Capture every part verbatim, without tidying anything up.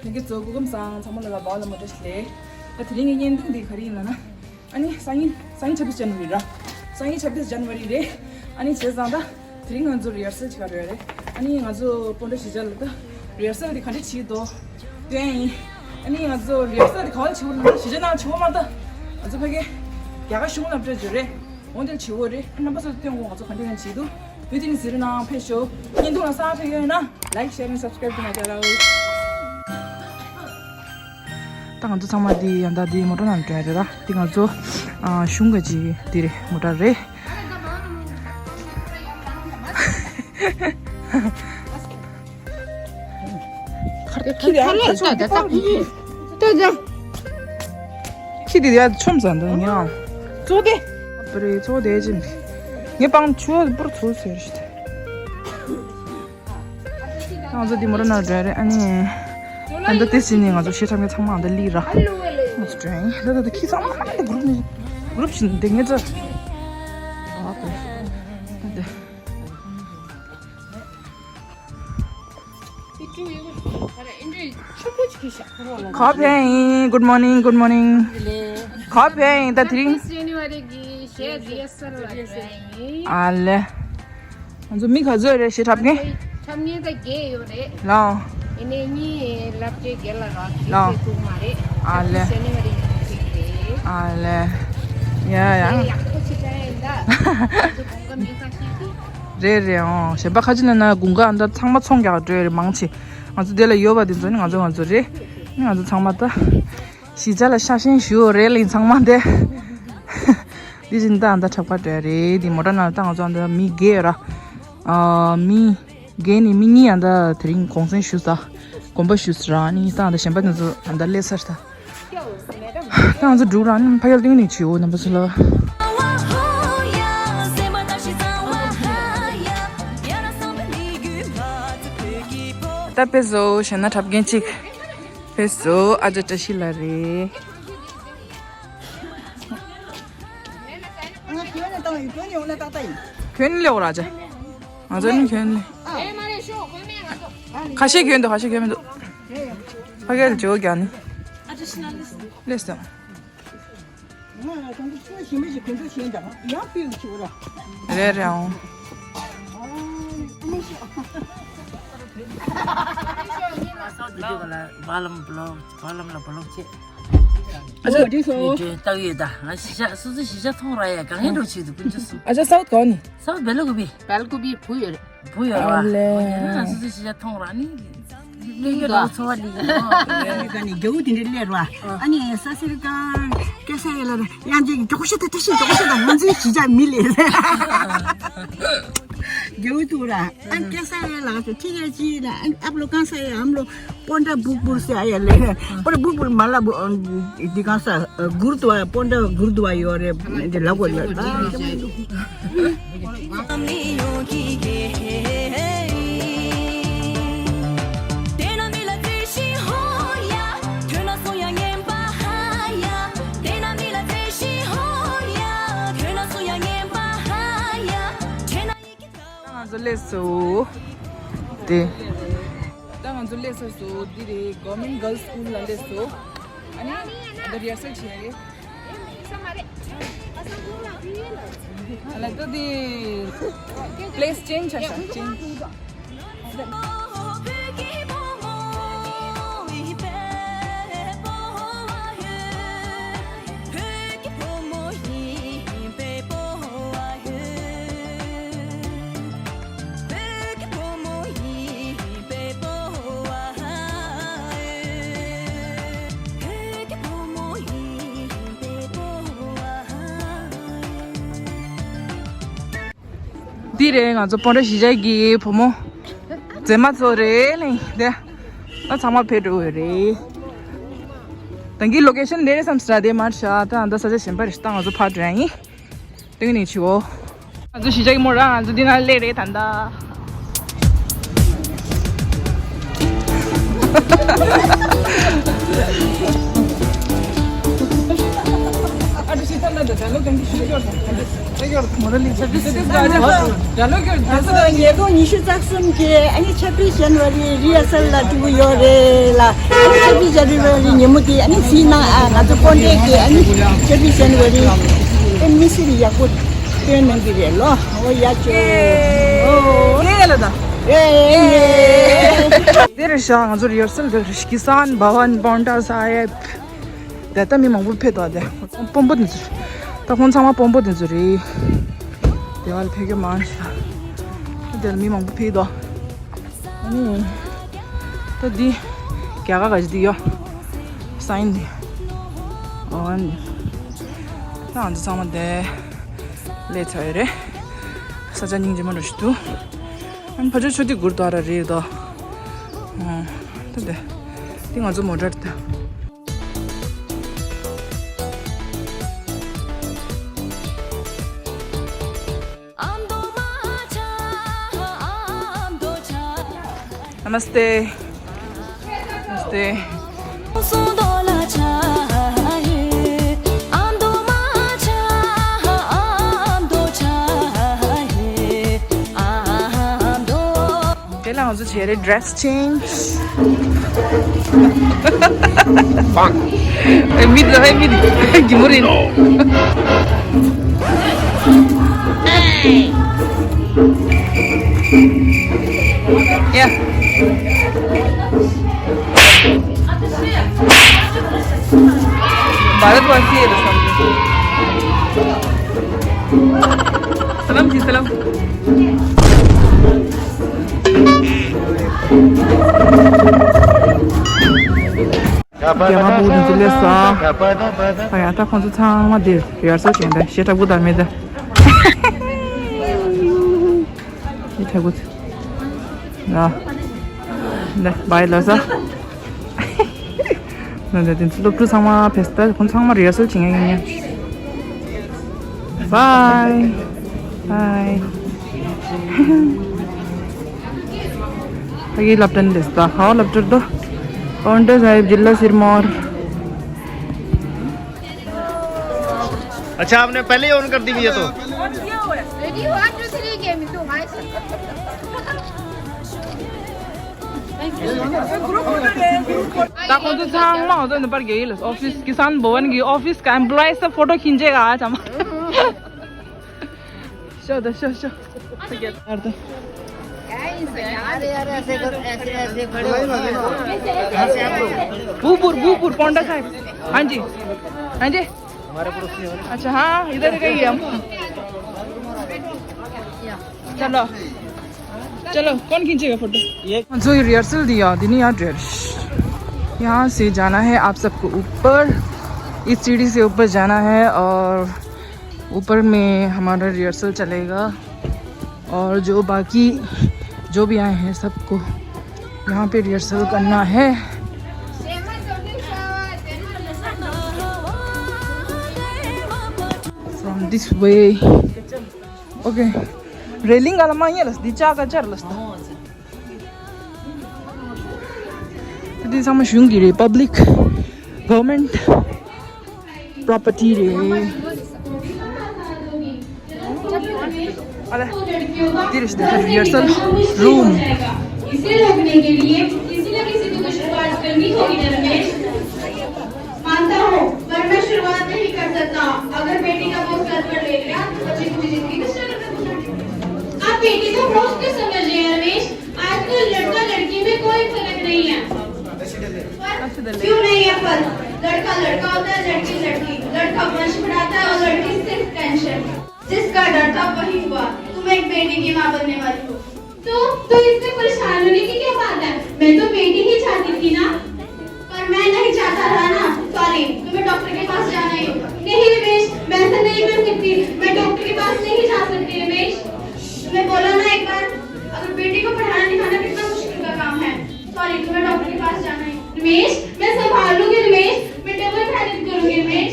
ལྷན་རྒྱས་ཚོ་སྐུ་ཁམས་བཟང་། ཚང་མ་ལ་ལ་བ་ལ་མོ་བཀྲ་ཤིས་བདེ་ལེགས། ད་དེ་རིང་གི་བརྙན་ཐུང་འདི་ག་རེ་ཡིན་ལབ་ན། ཨ་ནི་སང་ཉིན་སང་ཉིན་ཆབ་སྲིད་ཇན་ཝ་རི་ར། སང་ཉིན་ཆབ་སྲིད་ཇན་ཝ་རི་རེད། ཨ་ནི་བྱས་ཙང་ད་དེ་རིང་ང་ཚོ་རི་ཧར་སལ་བྱེད་ག་འགྲོ་ཡ་རེད། ཨ་ནི་ང་ཚོ་སྤོན་ཊ་གཞིས་ཆགས་ལ་ད་རི་ཧར་སལ་དེ་ག་འདྲ་བྱེད་འདུག་སྟོན་ཡིན། ཨ་ནི་ང་ཚོ་རི་ཧར་སལ་དེ་ག་བ་བྱེད་འོ་ན། གཞིས་ཆགས་ནང་བྱེད་འོ་མ་ད་ང་ཚོ་ཕ་གི་རྒྱ་གར་གཞུང་ལ་སྤྲད་རྒྱུ་རེད། འོ་དེ་བྱེད་འོ་རེད། རྣམ་པ་ཚོ་སྟོན་གོ་ང་ཚོ་ག་འདྲ་ཡང་བྱེད་འདུག་བི་ཌི་ཡོ་དེ་ནི་གཟིགས་རོགས་གནང་། ཕེབས་ཤོག་བརྙན་ཐུང་ལ་གསར་ཕེབས་ཡོད་ན་like, share and subscribe to my channel. ད་ང་ཚོ་ཚང་མ་འདི་ཡང་ད་འདི་མོ་ཊ་ནང་འགྲོ་ཡ་རེད་ད། འདི་ང་ཚོ་ཨ་གཞུང་གི་ཅིག་འདི་རེད། མོ་ཊ་རེད། ཁྱི་དེ་ཡར་ཆོམ་ས་འདུག་ཉོ། ཙོ་དེ། པ་རེ་ཙོ་དེ་ཅིན། ངས་པང་ཆུ་བུར་ཚུར་ཟེར་ཞིག་ང་ཚོ་འདི་མོ་ཊ་ནང་འགྲོ་རེད། ཨ་ནི་ཨ་ད་དེ་ཟིན་ནས་ང་ཚོ་གཞིས་ཆགས་མཁན་ཚང་མ་ཨ་ད་ལི་ར། ང་ཚོ་འགྲོ་ཡིན། ད་ད་ད་ཁྱི་ཚང་མ་ཨ་ད་གུ་རུབ་ནས་གུ་རུབ་བྱིན་དེ་ངས་ཚོ། ཨ་ད་ད་ད། ག་ཕེབས་ཡིན། Good morning, good morning. ག་ཕེབས་ཡིན་ད་དེ་རིང་། ཨ་ལེ། ང་ཚོ་མི་ག་ཚོད་རེད་གཞིས་ཆགས་མཁན། ལའོ། ཡིན་ནའི་གཉིས་ལབ་ཀྱི་རྒན་ལ་རག་ལའོ། ཨ་ལེ། ཡ་ཡ། རེད་རེད། ཨོ་གཞན་པ་ཁ་ཅིག་ན་ན་དགུན་ཁ་ཨ་ད་ཚང་མ་ཚོང་རྒྱག་འགྲོ་ཡ་རེད་མང་ཆེ། ང་ཚོ་དེ་ལ་ཡོད་པ་དེ་ཚོ་ནི་ང་ཚོ་ང་ཚོ་རེད། ནི་ང་ཚོ་ཚང་མ་ད་གཞིས་ཆགས་ལ་ཤ་ཞེན་ཞུ་ཡོད་རེད་ལེ་ཚང་མ་དེ། འདི་བཞིན་ད་ཨ་ད་འཁྲབ་ཁ་འགྲོ་ཡ་རེད། འདི་མོ་ཊ་ནང་ད་ང་ཚོ་ཨ་ད་མི་བརྒྱད་ཡོད་ར། ཨ་མི་བརྒྱད་ནི་མི་གཉིས་ཨ་ད་དེ་རིང་གུང་སེང་ཞུ་ས་དགོན་པ་ཞུ་ས་ར། ནི་ད་ཨ་ད་གཞན་པ་དེ་ཚོ་ཨ་ད་སླེབས་ཚར་ད། ད་ང་ཚོ་འགྲོ་ར་ནི་ཕ་གིར་སྟོན་ནས་བྱིའོ་རྣམ་པ་ཚོ་ལ། ད་ཕེབས་སོང་། གཞས་སྣ་འཁྲབ་མཁན་ཅིག་ཕེབས་སོང་། ཨ་ཅག་བཀྲ་ཤིས་ལགས་རེད། ཁྱོད་ནི་སླེབས་ར་ཅག་ང་ཚོ་ནི་ཁྱོད་ནི། ཁ་ཤས་གྱོན་འདུག་ཁ་ཤས་གྱོན་མི་འདུག་ཕ་གིར་ཇོ་རྒྱག་ནི། སླེབས་སོང་། རེད་རེད་ཨང་། ཨ་ཅག་ཨ་ཅག་ཨ་ཅག་ས་འུ་ག་ནི། ས་འུ་བེ་ལ་ཀུ་པི། བུ་ཡོད་ར། ཨ་ལེ། ང་སོ་སོའི་གཞིས་ཆགས་མཐོང་ར་ནི། ལུས་ཀྱི་ལོ་ཚོ་བ་ལི་ཡི་ལོ། ཡང་ནི་ག་ནི་རྒྱ་བོ་དེ་འདྲ་སླེབས་ར། ཨ་ནི་ས་སེར་ཀ་སྐད་ས་ཡ་ལ་ཡང་ཅིག་མགྱོགས་ཤོས་དང་བཀྲ་ཤིས་མགྱོགས་ཤོས་དང་ང་ཚོའི་གཞིས་ཆགས་མི་ལས་རྒྱ་བོ་ཐུག་ར། ཨ་ནི་སྐད་ས་ཡ་ལ་སོ་ཁྲི་ཡ་ཅི་ལ་ཨ་ནི་ཨབ་ལོ་གང་ས་ཡ་ཨམ་ལོ། པོན་ཏྲ་སྦུག་སྦུག་ཟེར་ཡ་ལེ། པོན་ཏྲ་སྦུག་སྦུག་མ་ལ་འདི་གང་ས་གུར་དུ་བ་པོན་ཏྲ་གུར་དུ་བ་ཡོད་རེད། འདི་ལ་གོ་ལ། ང་ཚོ་སླེབས་སོང་། དེ། ད་ང་ཚོ་སླེབས་སོང་། འདི་རེད། Government Girls School ལ་སླེབས་སོང་། ཨ་ནི་ད་རི་ཧར་སལ་བྱེད་ཡ་རེད། ཨ་ལ་ད་དེ་place change ཆགས་ཤག change། འདི་རེད་ང་ཚོ་སྤོན་ཊ་གཞིས་ཆགས་ཀྱི་བུ་མོ་མཛེས་མ་ཚོ་རེད་ལེ། དེ་ད་ཚང་མ་ཕེབས་འགྲོ་གི་རེད། ད་གིན་location འདི་རེད་བསམ་སྲིད་དེ་མར་ཤ་ད་ད་ས་ཆ་གཞན་པ་རེད། ད་ང་ཚོ་ཕར་འགྲོ་ཡ་ཡིན། དེ་ནས་ཆིའོ། ང་ཚོ་གཞིས་ཆགས་ཀྱི་མོ་རང་ང་ཚོ་འདི་ན་སླེབས་རེད་ད་ད། ཨ་ཅག་ཤི་ད། ང་ཚོ་ཉིས་སྟོང་ཉི་ཤུ་རྩ་གསུམ་གྱི་ཨ་ནི་ཆབ་སྦྲགས་ཞན་བ་རི་རི་ཧར་སལ་ལ་འགྲོ་གི་ཡོད་རེད་ལ། ཨ་ནི་ཆབ་སྦྲགས་ཞན་བ་རི་ཉིན་མོ་དེ་ཨ་ནི་གཟིགས་གནང་ཨ། ང་ཚོ་ཀོན་ཊེག་གི་ཨ་ནི་ཆབ་སྦྲགས་ཞན་བ་རི་དེ་མི་སེར་ཡག་པོ་སྟོན་གནང་གི་རེད་ལོ། འོ་ཡ་ཅོ། ཡེ་ལ་ད། ཡེ། དེ་རེད་ཤག་ང་ཚོ་རི་ཧར་སལ་དེ་རེད། ཀི་སན་བྷ་ཝན་པོན་ཊ་སཱ་ཧེབ། དེ་ལྟ་མི་མང་པོ་ཕེབས་འདུག་དེ་དཔོན་པོ་དེ་ཚོ་རེད། ད་ཁོང་ཚང་མ་དཔོན་པོ་དེ་ཚོ་རེད། དེ་བ་ལ་ཕེབས་མཁན་མང་ཞིག་ལ། དེ་ལ་མི་མང་པོ་ཕེབས་འདུག་ཨ་ནི། ད་འདི་རྒྱ་གར་ག་ཞིག་འདི་ཡོད། སའིན་འདི། འོ་ཨ་ནི། ད་ང་ཚོ་ཚང་མ་དེ་སླེབས་ཚར་ཡོད་རེད། ས་ཆ་སྙིང་རྗེ་མོ་འདྲ་ཞིག་འདུག་ཨ་ནི་ཕ་ཆོས་ཆོས་དེ་གུར་དུ་ཨ་ར་རེད་འདུག་ཨ། ད་དེ། འདི་ང་ཚོ་མོ་ཊ་རེད་ད། नमस्ते। नमस्ते। དེ་ལ་ང་ཚོ་བྱས་རེད། Dress change. ཨེ་མི་འདུག་ཨེ་མི་འདུག་གི་མོ་རེད། ཡ། भारतवासी है तो सब। सलाम जी, सलाम। རྒྱ་གར་པུ་རུ་ཚོ་སླེབས་སོང་། ཨ་ཡ། ད་ཁོང་ཚོ་ཚང་མ་འདིར་རི་ཧར་སལ་བྱས་འདུག་ཞེ་དྲག་པོ་དང་མེད་ད། ཞེ་དྲག་པོ། ལ། ལ་བའི་ལ་ས། ལ་ལ་དེ་ཚོ་སློབ་ཕྲུག་ཚང་མ་ཕེབས་ད། ཁོང་ཚང་མ་རི་ཧར་སལ་བྱེད་མཁན་ཡིན། བའི། བའི། ཕ་གིའི་སློབ་གྲྭ་ནས་རེད་ད། ཧའོ་སློབ་གྲྭ་རེད་དོ། པོན་ཊ་སཱ་ཧེབ་ཛི་ལ་སིར་མོར། अच्छा, आपने पहले ही ऑन कर दी भैया तो। रेडी हुआ, दूसरी गेम तो भाई। ད་ཁོང་ཚོ་ཚང་མ་ང་ཚོ་འདི་པར་རྒྱག་ཡིན་ལ། ཨོ་ཕིས་ཀི་སན་བྷ་ཝན་གི་ཨོ་ཕིས་གི་ཨེམ་པོ་ལོ་ཡིས་ཕོ་ཊོ་ཁྱིན་ཅེ་ག་ཨ་ཅམ། ཤོ་ད་ཤོ་ཤོ། अरे यार, ऐसे करो, ऐसे, ऐसे खड़े हो। वो पुर, वो पुर, पौंडा साहब। हाँ जी, हाँ जी। अच्छा, हाँ, इधर ही कहीं हम। चलो, चलो, कौन खींचेगा फोटो? ये जो रिहर्सल दिया, दिनी यार ड्रेस। यहाँ से जाना है आप सबको ऊपर, इस सीढ़ी से ऊपर जाना है और ऊपर में हमारा रिहर्सल चलेगा। और जो बाकी जो भी आए हैं सबको यहाँ पे रिहर्सल करना है। From this way. Okay. Railing वाला मां ये लस दिचा का चर लस। འདི་ཚང་མ་གཞུང་གི་རེད། Public, government property རེད། ཨ་ལེ། འདི་རེད་ཤག rehearsal room. इसे रोकने के लिए किसी न किसी को तो शुरुआत करनी होगी ना रमेश। मानता हूँ, पर मैं शुरुआत नहीं कर सकता। अगर बेटी का बोझ सर पर ले लिया, तो बच्चे मुझे जिंदगी का स्ट्रगल करना पड़ेगा। आप बेटी को बोझ क्यों समझ रहे हैं रमेश? आजकल लड़का लड़की में कोई फर्क नहीं है। पर क्यों नहीं है फर्क? लड़का लड़का होता है, लड़की लड़की। लड़का वंश बढ़ाता है और लड़की सिर्फ टेंशन। जिसका डर था वही हुआ। तुम एक बेटी की माँ बनने वाली हो। तो, तो इसमें परेशान होने की क्या बात है? मैं तो बेटी ही चाहती थी ना। पर मैं नहीं चाहता था ना। सॉरी, तुम्हें डॉक्टर के पास जाना ही होगा। नहीं रमेश, मैं ऐसा नहीं कर सकती। मैं डॉक्टर के पास नहीं जा सकती रमेश। तुम्हें बोला ना एक बार, अगर बेटी को पढ़ाना लिखाना कितना मुश्किल का काम है। सॉरी, तुम्हें डॉक्टर के पास जाना ही। रमेश, मैं संभाल लूंगी रमेश, मैं डबल मेहनत करूंगी रमेश।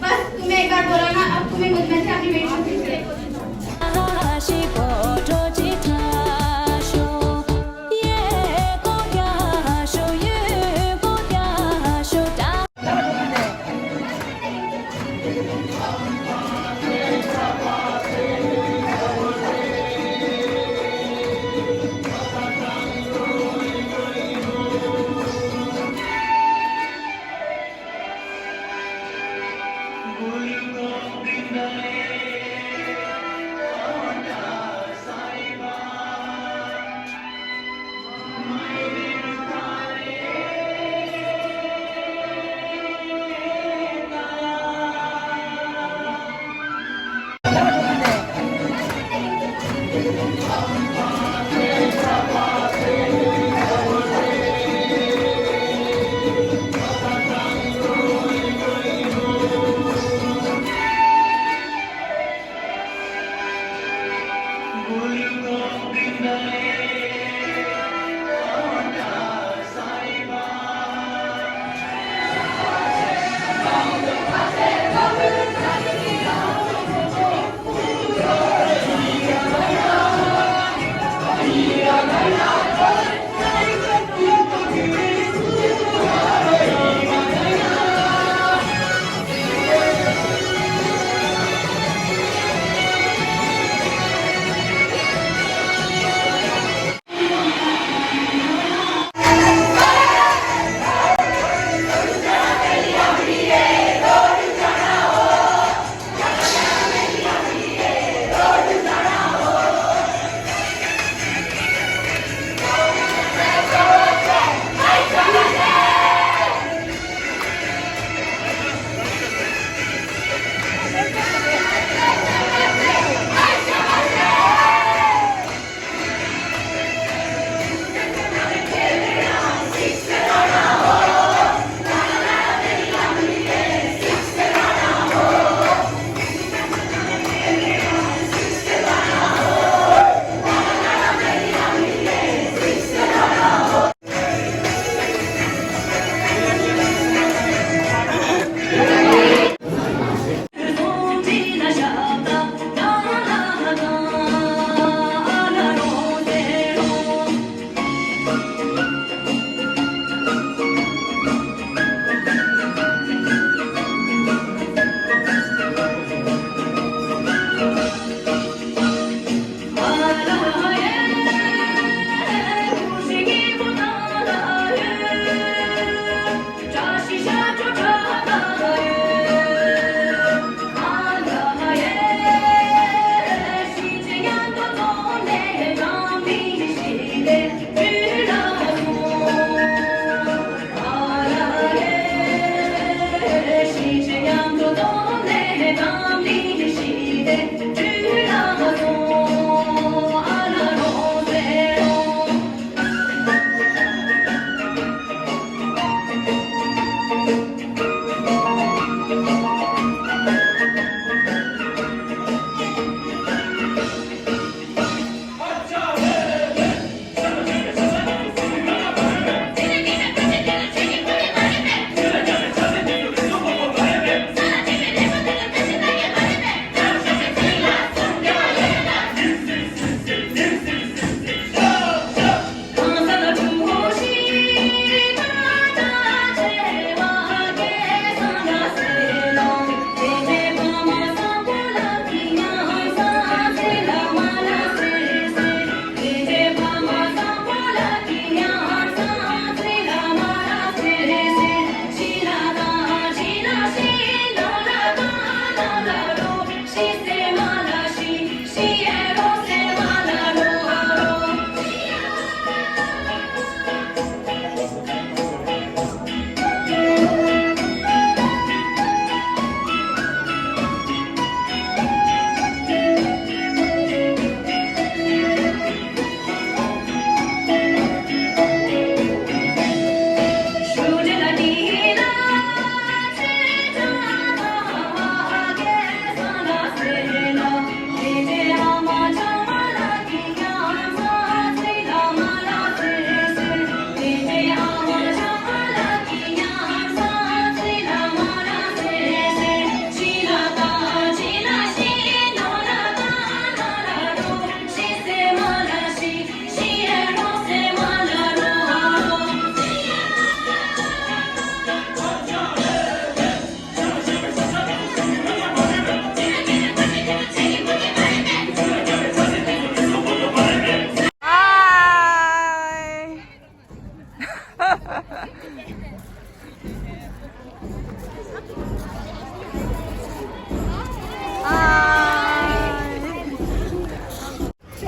बस तुम्हें एक बार बोला ना, अब तुम्हें मुझ में से अपनी बेटी को खींच ले।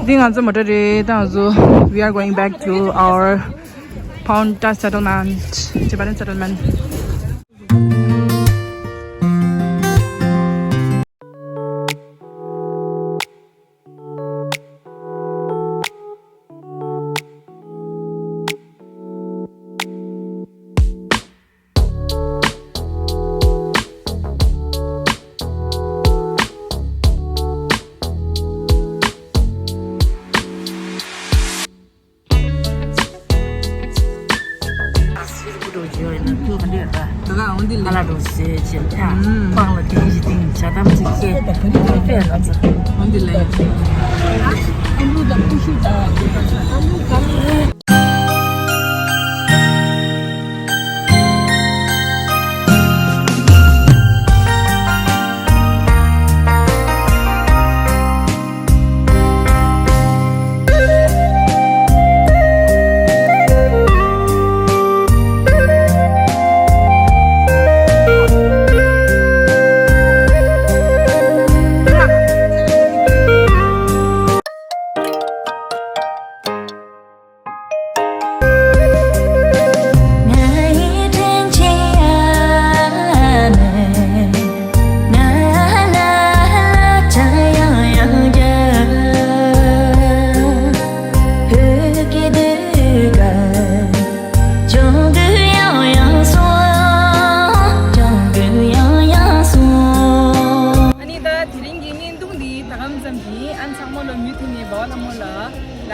འདི་ང་ཚོ་མོ་ཊ་རེད། ད་ང་ཚོ we are going back to our Paonta settlement, Tibetan settlement.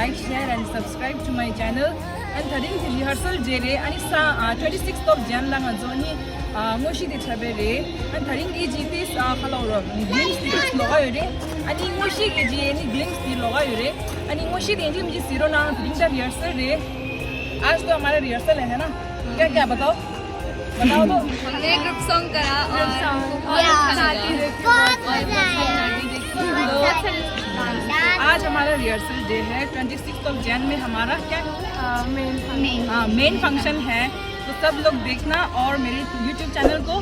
Like, share and subscribe to my channel. And དེ་རིང་གི་རི་ཧར་སལ་ཌེ་རེད། ཨ་ནི་ས་ཨ་twenty sixth of Jan ལ་ང་ཚོ་ནི་ཨ་དངོས་གཞི་དེ་འཁྲབ་པའི་རེད། ཨ་ནི་དེ་རིང་གི་ཇི་ཏིས་ཨ་ཁ་ལོ་རོ་གླིམས་དེ་ལོག་ག་ཡོད་རེད། ཨ་ནི་དངོས་གཞི་གི་ཇི་ཨ་ནི་གླིམས་དེ་ལོག་ག་ཡོད་རེད། ཨ་ནི་དངོས་གཞི་དེ་ཡིན་གྱི་མི་ཇི་ཟེར་རོ་ནང་དེ་རིང་ད་རི་ཧར་སལ་རེད། आज तो हमारा रिहर्सल है ना? क्या क्या बताओ, बताओ तो। हमने ग्रुप सॉन्ग करा और बहुत अच्छा लगा। बहुत मजा आया। आज हमारा रिहर्सल डे है। ट्वेंटी सिक्स ऑफ जैन में हमारा क्या? मेन। हाँ, मेन फंक्शन है। तो सब लोग देखना और मेरे यूट्यूब चैनल को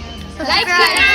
लाइक करना।